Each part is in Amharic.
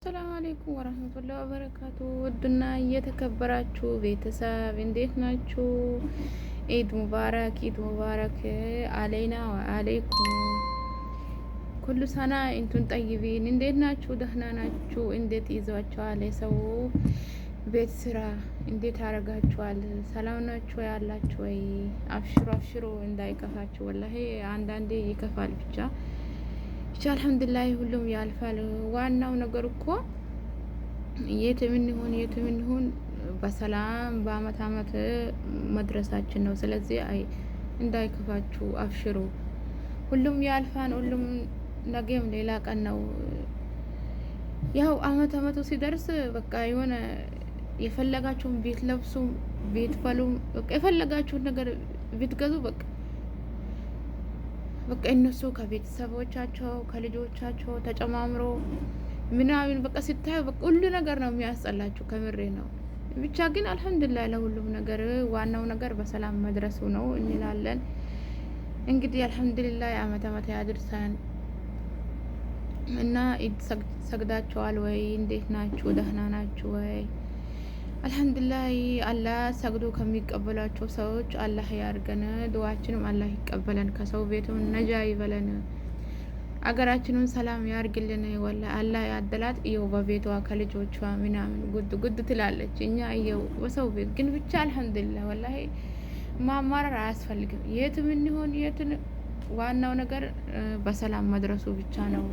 ሰላም አለይኩም ወራህመቱላሂ ወበረካቱ። ውድና እየተከበራችሁ ቤተሰብ እንዴት ናችሁ? ኢድ ሙባረክ፣ ኢድ ሙባረክ አለይና ወአለይኩም ኩሉ ሰና እንቱን ጠይቢን። እንዴት ናችሁ? ደህና ናችሁ? እንዴት ይዟችኋል? የሰው ቤት ስራ እንዴት አረጋችኋል? ሰላም ናችሁ ያላችሁ ወይ? አብሽሩ አብሽሩ፣ እንዳይከፋችሁ። ወላሂ አንዳንዴ ይከፋል ብቻ ብቻ አልሐምዱሊላህ ሁሉም ያልፋል። ዋናው ነገር እኮ የትም እንሁን የትም እንሁን በሰላም በአመት አመት መድረሳችን ነው። ስለዚህ አይ እንዳይከፋችሁ አብሽሩ፣ ሁሉም ያልፋን። ሁሉም ነገም ሌላ ቀን ነው። ያው አመት አመቱ ሲደርስ በቃ የሆነ የፈለጋችሁን ቤት ለብሱም ቤት በሉም በቃ የፈለጋችሁን ነገር ብትገዙ በቃ በቃ እነሱ ከቤተሰቦቻቸው ከልጆቻቸው ተጨማምሮ ምናምን በቃ ሲታዩ በቃ ሁሉ ነገር ነው የሚያስጠላችሁ። ከምሬ ነው። ብቻ ግን አልሐምዱሊላህ ለሁሉም ነገር ዋናው ነገር በሰላም መድረሱ ነው እንላለን። እንግዲህ አልሐምዱሊላህ አመት አመት ያድርሰን እና ኢድ ሰግዳችኋል ወይ? እንዴት ናችሁ? ደህና ናችሁ ወይ? አልሐምዱሊላህ አላህ ሰግዶ ከሚቀበሏቸው ሰዎች አላህ ያርገን። ዱዓችንም አላህ ይቀበለን፣ ከሰው ቤትም ነጃ ይበለን፣ አገራችንም ሰላም ያርግልን። ወላ አላህ ያደላት እየው በቤቷ ከልጆቿ ምናምን ጉድ ጉድ ትላለች። እኛ እየው በሰው ቤት ግን ብቻ አልሐምዱሊላህ ወላሂ ማማረር አያስፈልግም። የትም እንሆን የትን ዋናው ነገር በሰላም መድረሱ ብቻ ነው።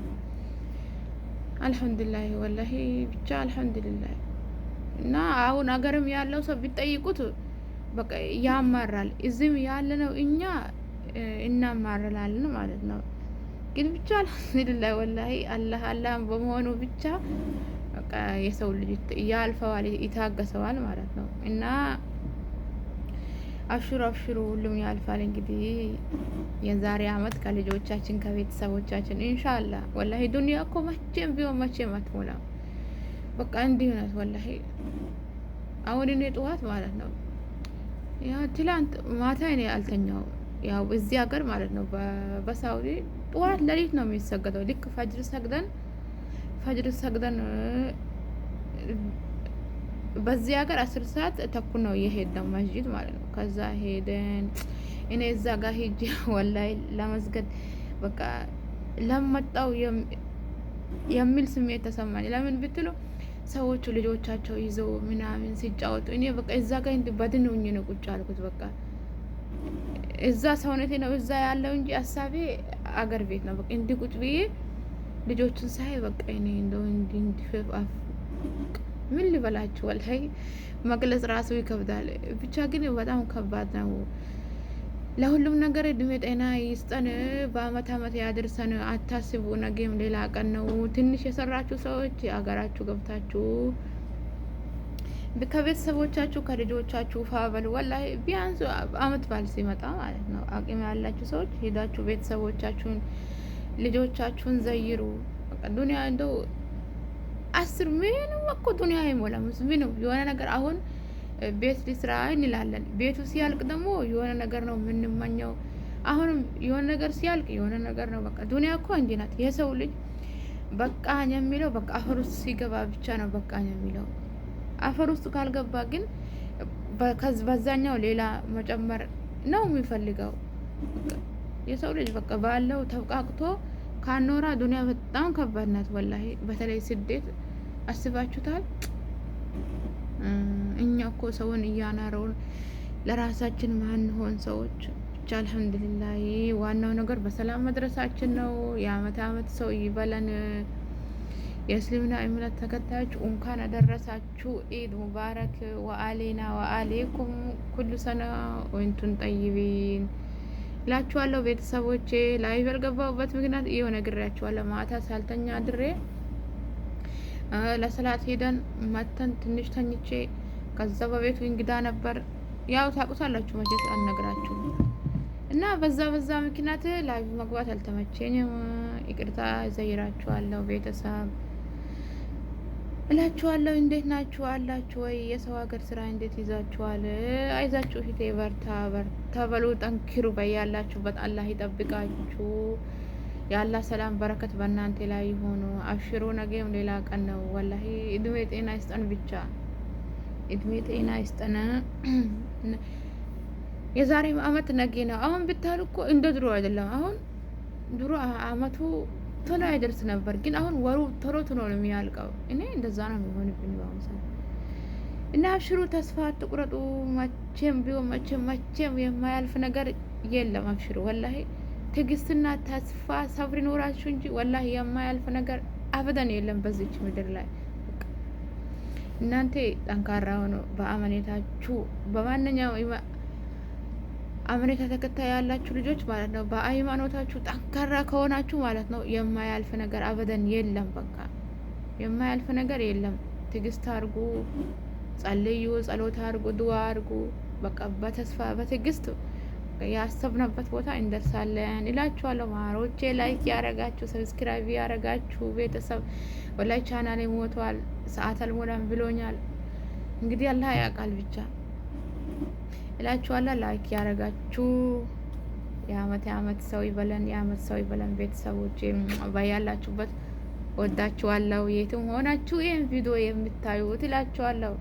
አልሐምዱሊላህ ወላሂ ብቻ አልሐምዱሊላህ። እና አሁን አገርም ያለው ሰው ቢጠይቁት በቃ ያማራል። እዚህም ያለነው እኛ እናማራለን ማለት ነው። ግን ብቻ አልሐምዱሊላህ ወላሂ አላህ አላህ በመሆኑ ብቻ በቃ የሰው ልጅ ያልፈዋል፣ ይታገሰዋል ማለት ነው። እና አብሽሩ አብሽሩ፣ ሁሉም ያልፋል። እንግዲህ የዛሬ አመት ከልጆቻችን ከቤተሰቦቻችን ኢንሻአላህ። ወላሂ ዱንያ እኮ መቼም ቢሆን መቼም አትሞላም። በቃ እንዲሁ ናት ወላሂ። አሁን እኔ ጠዋት ማለት ነው ያ ትላንት ማታ እኔ አልተኛው፣ ያው እዚህ ሀገር ማለት ነው በሳውዲ ጠዋት ለሊት ነው የሚሰገደው። ልክ ፈጅር ሰግደን በዚህ ሀገር 10 ሰዓት ተኩል ነው የሄድነው መስጂድ ማለት ነው። ከዛ ሄደን እኔ እዛ ጋር ሄጄ ወላሂ ለመስገድ በቃ ለመጣው የሚል ስሜት ተሰማኝ። ለምን ብትሉ ሰዎቹ ልጆቻቸው ይዘው ምናምን ሲጫወቱ እኔ በቃ እዛ ጋር እንዲ በድን ሆኜ ነው ቁጭ አልኩት። በቃ እዛ ሰውነቴ ነው እዛ ያለው እንጂ ሀሳቤ አገር ቤት ነው። በቃ እንዲ ቁጭ ብዬ ልጆቹን ሳይ በቃ እኔ እንደው እንዲ ምን ልበላችሁ፣ ወላሂ መግለጽ ራሱ ይከብዳል። ብቻ ግን በጣም ከባድ ነው። ለሁሉም ነገር እድሜ ጤና ይስጠን፣ በአመት አመት ያድርሰን። አታስቡ፣ ነገም ሌላ ቀን ነው። ትንሽ የሰራችሁ ሰዎች አገራችሁ ገብታችሁ ከቤተሰቦቻችሁ ከልጆቻችሁ ፋበሉ። ወላሂ ቢያንስ አመት በዓል ሲመጣ ማለት ነው አቅም ያላችሁ ሰዎች ሄዳችሁ ቤተሰቦቻችሁን ልጆቻችሁን ዘይሩ። በቃ ዱንያ እንደው 10 ምንም እኮ ዱንያ አይሞላም። ምንም የሆነ ነገር አሁን ቤት ሊስራ እንላለን። ቤቱ ሲያልቅ ደግሞ የሆነ ነገር ነው የምንመኘው። አሁንም የሆነ ነገር ሲያልቅ የሆነ ነገር ነው። በቃ ዱንያ እኮ እንዲህ ናት። የሰው ልጅ በቃኝ የሚለው በቃ አፈር ውስጥ ሲገባ ብቻ ነው በቃኝ የሚለው። አፈር ውስጥ ካልገባ ግን በዛኛው ሌላ መጨመር ነው የሚፈልገው። የሰው ልጅ በቃ ባለው ተብቃቅቶ ካኖራ ዱንያ በጣም ከባድ ናት። ወላሂ በተለይ ስደት አስባችሁታል? እኛ እኮ ሰውን እያናረውን ለራሳችን ማንሆን ሰዎች ብቻ አልሐምዱሊላህ። ዋናው ነገር በሰላም መድረሳችን ነው። የአመት አመት ሰው ይበለን። የእስልምና እምነት ተከታዮች እንኳን አደረሳችሁ። ኢድ ሙባረክ ወአሌና ወአሌኩም ኩሉ ሰነ ወንቱን ጠይቢን እላችኋለሁ። ቤተሰቦቼ live ያልገባሁበት ምክንያት ይኸው ነግሬያችኋለሁ። ማታ ሳልተኛ አድሬ ለሰላት ሄደን መተን ትንሽ ተኝቼ ከዛ በቤቱ እንግዳ ነበር። ያው ታውቁታላችሁ መቼስ አልነግራችሁም። እና በዛ በዛ ምክንያት live መግባት አልተመቸኝም። ይቅርታ ዘይራችኋለሁ ቤተሰብ እላችኋለሁ። እንዴት ናችሁ አላችሁ ወይ? የሰው ሀገር ስራ እንዴት ይዛችኋል? አይዛችሁ ፊቴ በርታ በርታ በሉ፣ ጠንክሩ። በያላችሁበት አላህ ይጠብቃችሁ። የአላህ ሰላም በረከት በእናንተ ላይ ይሁን። አብሽሩ፣ ነገም ሌላ ቀን ነው። ወላሂ እድሜ ጤና ይስጠን ብቻ፣ እድሜ ጤና ይስጠን። የዛሬ አመት ነገ ነው። አሁን ብታሉ እኮ እንደ ድሮ አይደለም። አሁን ድሮ አመቱ ቶሎ አይደርስ ነበር፣ ግን አሁን ወሩ ቶሎ ቶሎ ነው የሚያልቀው። እኔ እንደዛ ነው የሚሆንብኝ በአሁኑ ሰዓት። እና አብሽሩ፣ ተስፋ አትቁረጡ። መቼም ቢሆን መቼም መቼም የማያልፍ ነገር የለም። አብሽሩ፣ ወላሂ ትዕግስትና ተስፋ ሰብር ይኖራችሁ እንጂ ወላሂ የማያልፍ ነገር አበደን የለም በዚች ምድር ላይ። እናንተ ጠንካራ ሆኖ በአመኔታችሁ፣ በማንኛውም አመኔታ ተከታይ ያላችሁ ልጆች ማለት ነው። በሃይማኖታችሁ ጠንካራ ከሆናችሁ ማለት ነው የማያልፍ ነገር አበደን የለም። በቃ የማያልፍ ነገር የለም። ትዕግስት አርጉ፣ ጸልዩ፣ ጸሎት አርጉ፣ ድዋ አርጉ። በቃ በተስፋ በትዕግስት ያሰብንበት ቦታ እንደርሳለን እላችኋለሁ። ማሮቼ like ያረጋችሁ፣ subscribe ያረጋችሁ ቤተሰብ፣ ወላይ ቻናሌ ሞቷል፣ ሰዓት አልሞላም ብሎኛል። እንግዲህ አላህ ያውቃል ብቻ እላችኋለሁ። Like ያረጋችሁ የአመት የአመት ሰው ይበለን፣ የአመት ሰው ይበለን። ቤተሰቦቼ ባያላችሁበት ወዳችኋለሁ። የትም ሆናችሁ ይህን ቪዲዮ የምታዩት እላችኋለሁ።